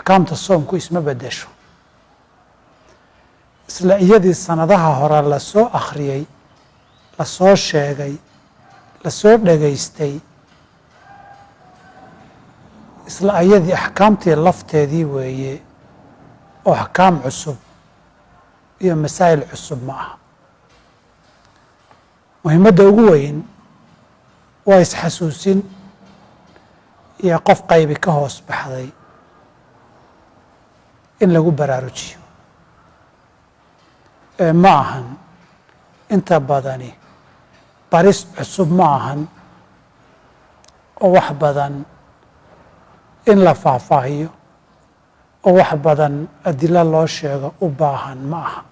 Axkaamta soomku isma beddesho, isla iyadii sanadaha hore lasoo akhriyey, lasoo sheegay, lasoo dhegaystay, isla iyadii axkaamtii lafteedii weeye, oo axkaam cusub iyo masaa'il cusub ma aha. Muhiimadda ugu weyn waa isxasuusin iyo qof qaybi ka hoos baxday in lagu baraarujiyo. Ee ma ahan inta badani baris cusub, ma ahan oo wax badan in la faahfaahiyo oo wax badan adilo loo sheego u baahan ma aha.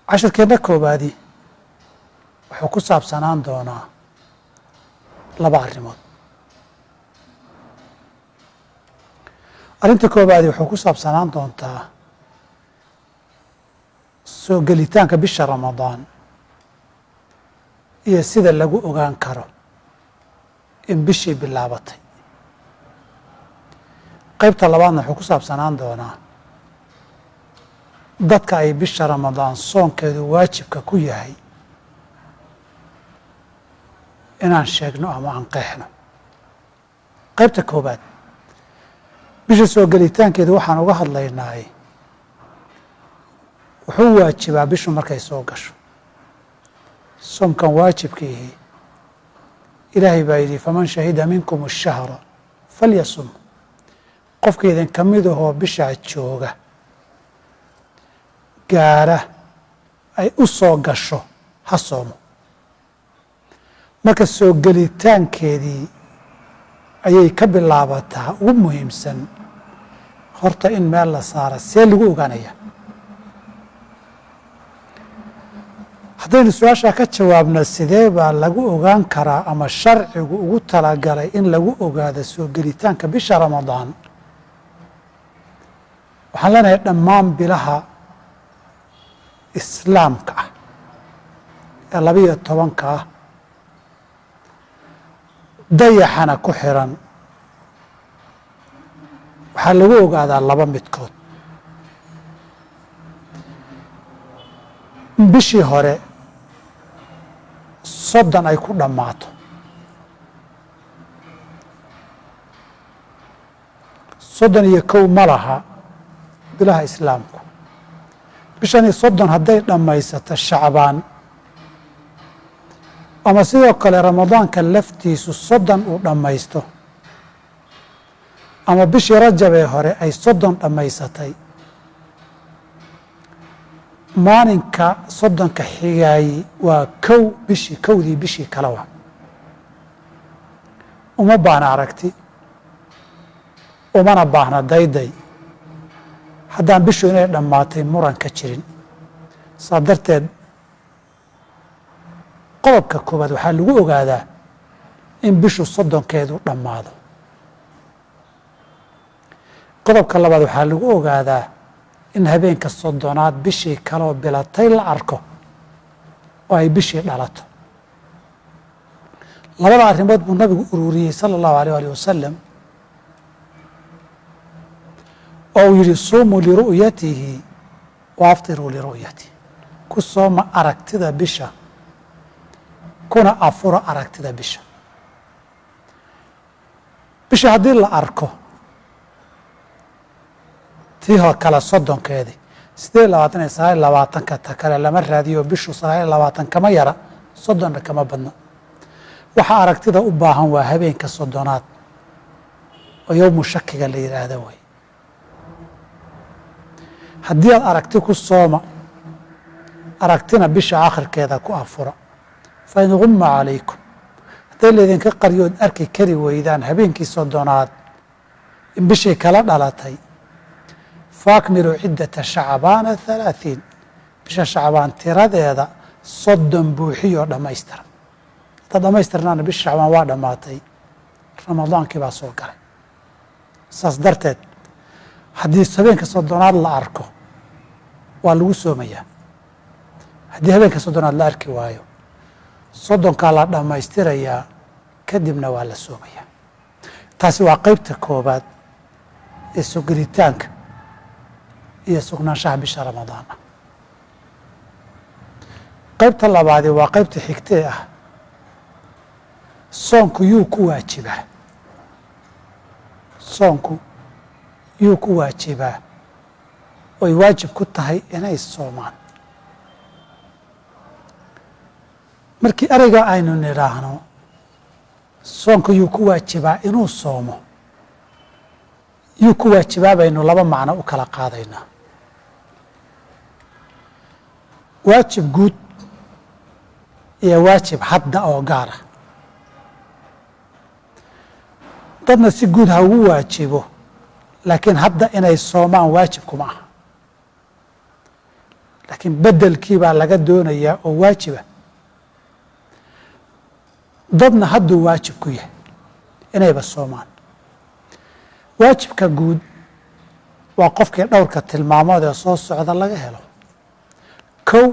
Cashirkeenna koowaadi wuxuu ku saabsanaan doonaa laba arrimood. Arrinta koowaadi wuxuu ku saabsanaan doontaa soo gelitaanka bisha Ramadaan iyo sida lagu ogaan karo in bishii bilaabatay. Qaybta labaadna wuxuu ku saabsanaan doonaa dadka ay bisha Ramadaan soonkeedu waajibka ku yahay inaan sheegno ama aan qeexno. Qaybta koowaad, bisha soo gelitaankeedu, waxaan uga hadlaynaay wuxuu waajibaa bishu markay soo gasho. Soomkan waajibkiihi, Ilaahay baa yidhi: "Faman shahida minkum ashahra falyasum." Qofka idin ka mid ahoo bishaa jooga gaara ay u soo gasho ha soomo. Marka soo gelitaankeedii ayay ka bilaabataa. Ugu muhiimsan horta in meel la saara, see lagu ogaanaya? Haddaynu su-aashaa ka jawaabno, sidee baa lagu ogaan karaa ama sharcigu ugu talagalay in lagu ogaado soo gelitaanka bisha Ramadaan? Waxaan leenahay dhammaan bilaha islaamka ah ee 12-ka ah, dayaxana ku xiran, waxaa lagu ogaadaa laba midkood. Bishii hore 30 ay ku dhammaato, 31 ma laha bilaha islaamku. Bishanii 30 hadday dhammaysato Shacbaan, ama sidoo kale Ramadaanka laftiisu 30 uu dhammaysto, ama bishii Rajabee hore ay 30 dhammaysatay, maalinka 30-ka xigaayi waa kow bishii, kowdii bishii kale. Wa uma baahna aragti, umana baahna dayday haddaan bishu inay dhammaatay muran ka jirin. Saa darteed qodobka koowaad waxaa lagu ogaadaa in bishu 30-keedu dhammaado. Qodobka labaad waxaa lagu ogaadaa in habeenka 30-aad bishii kaloo bilatay la arko oo ay bishii dhalato. Labada arrimood buu nabigu ururiyey sala allahu alayh alih wasalam, oo uu yihi: "Suumuu liru'yatihi wa aftiruu liru'yatihi." Ku sooma aragtida bisha, kuna afura aragtida bisha. Bisha haddii la arko tii hor kale 30-keedii, 28 iyo 29-ka ta kale lama raadiyo. Bishu 29 kama yara, 30-na kama badna. Waxa aragtida u baahan waa habeenka 30-aad oo yowmu shakiga la yidhaahda wey. Haddii aad aragti ku sooma, aragtina bisha akhirkeeda ku afura. Fa in gumma calaykum, hadday laydinka qaryood arki kari weydaan habeenkii 30-aad in bishii kala dhalatay, faakmiluu ciddata Shacbaana 30, bisha Shacbaan tiradeeda 30 buuxiyoo dhammaystira. Haddaad dhammaystirnaana, bisha Shacbaan waa dhammaatay, Ramadaankii baa soo galay. Saas darteed haddii habeenka 30-aad la arko, waa lagu soomayaa. Haddii habeenka 30-aad la arki waayo, 30-kaa la dhammaystirayaa, kadibna waa la soomayaa. Taasi waa qeybta koobaad ee sogelitaanka iyo sugnaanshaha bisha Ramadaan ah. Qaybta labaadi waa qaybta xigtee ah, soonku yuu ku waajibaa? Soonku yuu ku waajibaa oy waajib ku tahay inay soomaan? Markii ereyga aynu nidhaahno soonku yuu ku waajibaa inuu soomo, yuu ku waajibaa baynu laba macno u kala qaadaynaa: waajib guud iyo waajib hadda oo gaar ah. Dadna si guud ha ugu waajibo, laakiin hadda inay soomaan waajib kuma aha, laakiin beddelkii baa laga doonayaa oo waajiba. Dadna hadduu waajib ku yahay inayba soomaan. Waajibka guud waa qofkii dhowrka tilmaamood ee soo socda laga helo. Kow,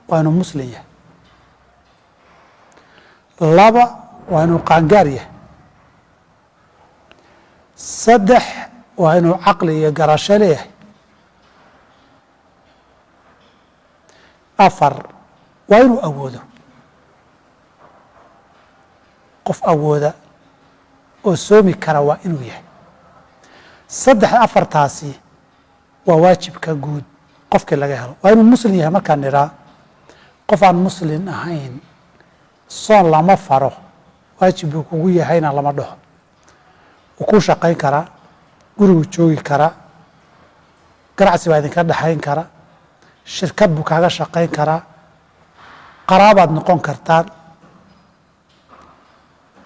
waa inuu muslim yahay. Laba, waa inuu qaangaar yahay. Saddex, waa inuu caqli iyo garasho leeyahay. Afar, waa inuu awoodo, qof awooda oo soomi kara waa inuu yahay. Saddex afartaasi waa waajibka guud qofkii laga helo. Waa inuu muslim yahay. Markaan nidhaa qof aan muslim ahayn soon lama faro, waajib buu kugu yahayna lama dhaho. Wuu kuu shaqayn karaa, guriguu joogi karaa, ganacsi baa idinka dhexayn kara, shirkad buu kaaga shaqayn karaa, qaraabaad noqon kartaan.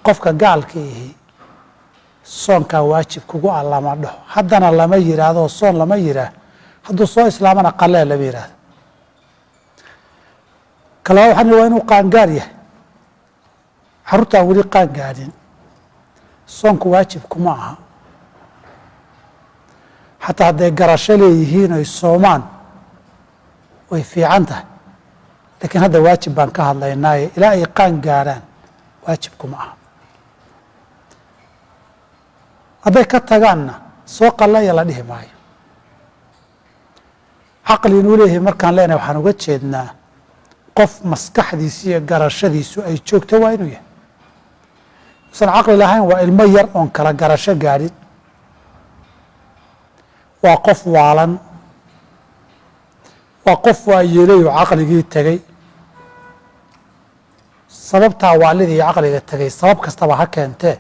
Qofka gaalka ihi soonkaa waajib kugu ah lama dhaho, haddana lama yidhaahdo soon lama yidhaah. Hadduu soo islaamana qalee lama yidhaahdo. Kalaba waxaa waa inuu qaangaar yahay. Carruurtaan weli qaan gaadhin soonku waajib kuma aha, xataa hadday garasho leeyihiin oy soomaan way fiican tahay, laakiin hadda waajib baan ka hadlaynaaye ilaa ay qaan gaadhaan waajib kuma aha. Hadday ka tagaanna soo qallaya la dhihi maayo. Caqli inuu leeyahay markaan leenahay waxaan uga jeednaa qof maskaxdiisu iyo garashadiisu ay joogto waa inuu yahay. Usan caqli lahayn waa ilmo yar oon kala garasho gaadhin, waa qof waalan, waa qof waa yeelayu caqligii tegey. Sababtaa waalidii caqliga tegey sabab kastaba ha keentee,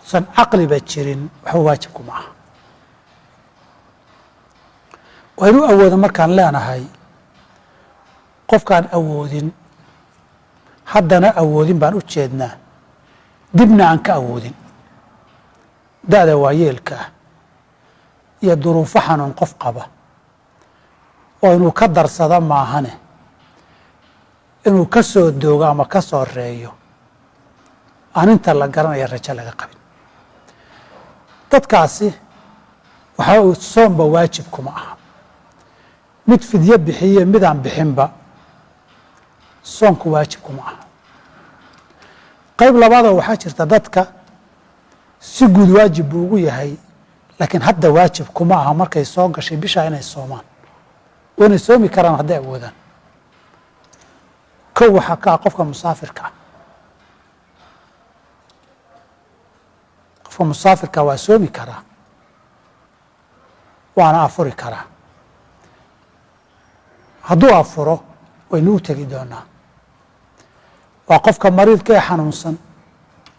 usan caqliba jirin waxba waajibkuma aha. Waa inuu awoodo markaan leenahay, qofkaan awoodin, haddana awoodin baan u jeednaa, dibna aan ka awoodin, da'da waayeelka ah iyo duruufo xanuun qof qaba oo inuu ka darsado maahane inuu ka soo doogo ama ka soo reeyo aan inta la garanaya rajo laga qabin, dadkaasi waxa uu soomba waajib kuma aha. Mid fidyo bixiye midaan bixinba soonku waajib kuma aha. Qayb labaadoo waxaa jirta dadka si guud waajib buu ugu yahay, laakiin hadda waajib kuma aha markay soo gashay bishaa inay soomaan, waynay soomi karaan hadday awoodaan. Kow waxaa ka ah qofka musaafirka ah. Qofka musaafirka waa soomi karaa waana afuri karaa. Hadduu afuro waynu u tegi doonaa. Waa qofka mariidka ee xanuunsan,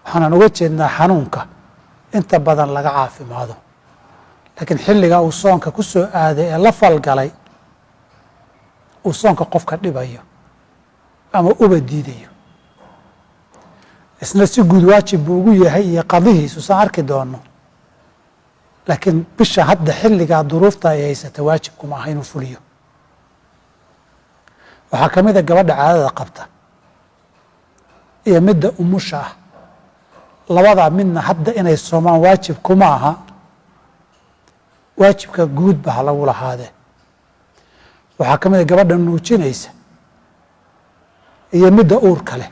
waxaanan uga jeednaa xanuunka inta badan laga caafimaado, laakiin xilliga uu soonka ku soo aaday ee la falgalay uu soonka qofka dhibayo ama uba diidayo. Isna si guud waajib buu ugu yahay iyo qadihiisu saan arki doono, laakiin bisha hadda xilligaa duruufta ay haysata waajibkuma aha inuu fuliyo. Waxaa ka mid a gabadha caadada qabta iyo midda umusha ah, labadaa midna hadda inay soomaan waajib kuma aha, waajibka guudba ha lagu lahaadee. Waxaa ka mid a gabadha nuujinaysa iyo midda uurka leh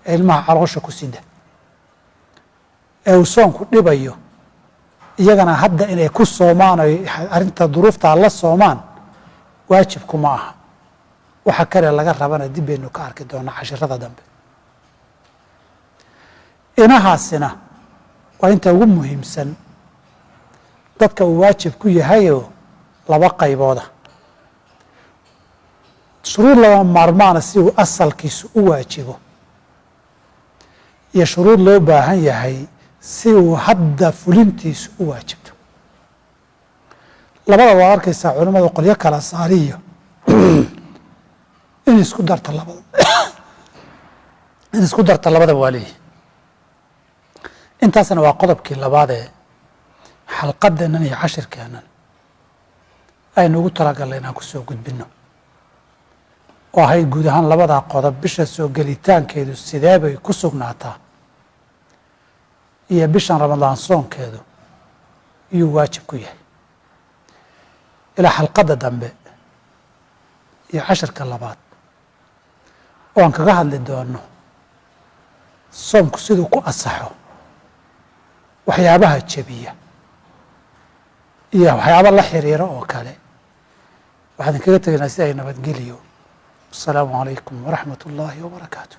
ee ilmaha caloosha ku sida ee uu soonku dhibayo, Iyagana hadda inay ku soomaan oy arrinta duruuftaa la soomaan waajibkuma aha. Waxa kale laga rabana dib baynu ka arki doonaa cashirada dambe. Inahaasina waa inta ugu muhiimsan dadka uu waajib ku yahayoo laba qaybooda. Shuruud lama maarmaana si uu asalkiisu u waajibo, iyo shuruud loo baahan yahay si uu hadda fulintiisu u waajibto. Labada waad arkaysaa culimmada qolyo kala saariyo in isku darta labada, in isku darta labadaba waa leeyihi. Intaasna waa qodobkii labaadee xalqadeennan iyo cashirkeennan aynu ugu talagalnay inaan ku soo gudbinno, oo ahayd guud ahaan labadaa qodob: bisha soo gelitaankeedu sidee bay ku sugnaataa, iyo bishan Ramadaan soonkeedu iyuu waajib ku yahay. Ilaa xalqadda dambe iyo cashirka labaad oo aan kaga hadli doono soomku siduu ku asaxo, waxyaabaha jebiya iyo waxyaaba la xiriira oo kale, waxaan idinkaga tegaynaa si ay nabadgeliyo. Asalaamu calaykum waraxmat ullaahi wabarakaatu.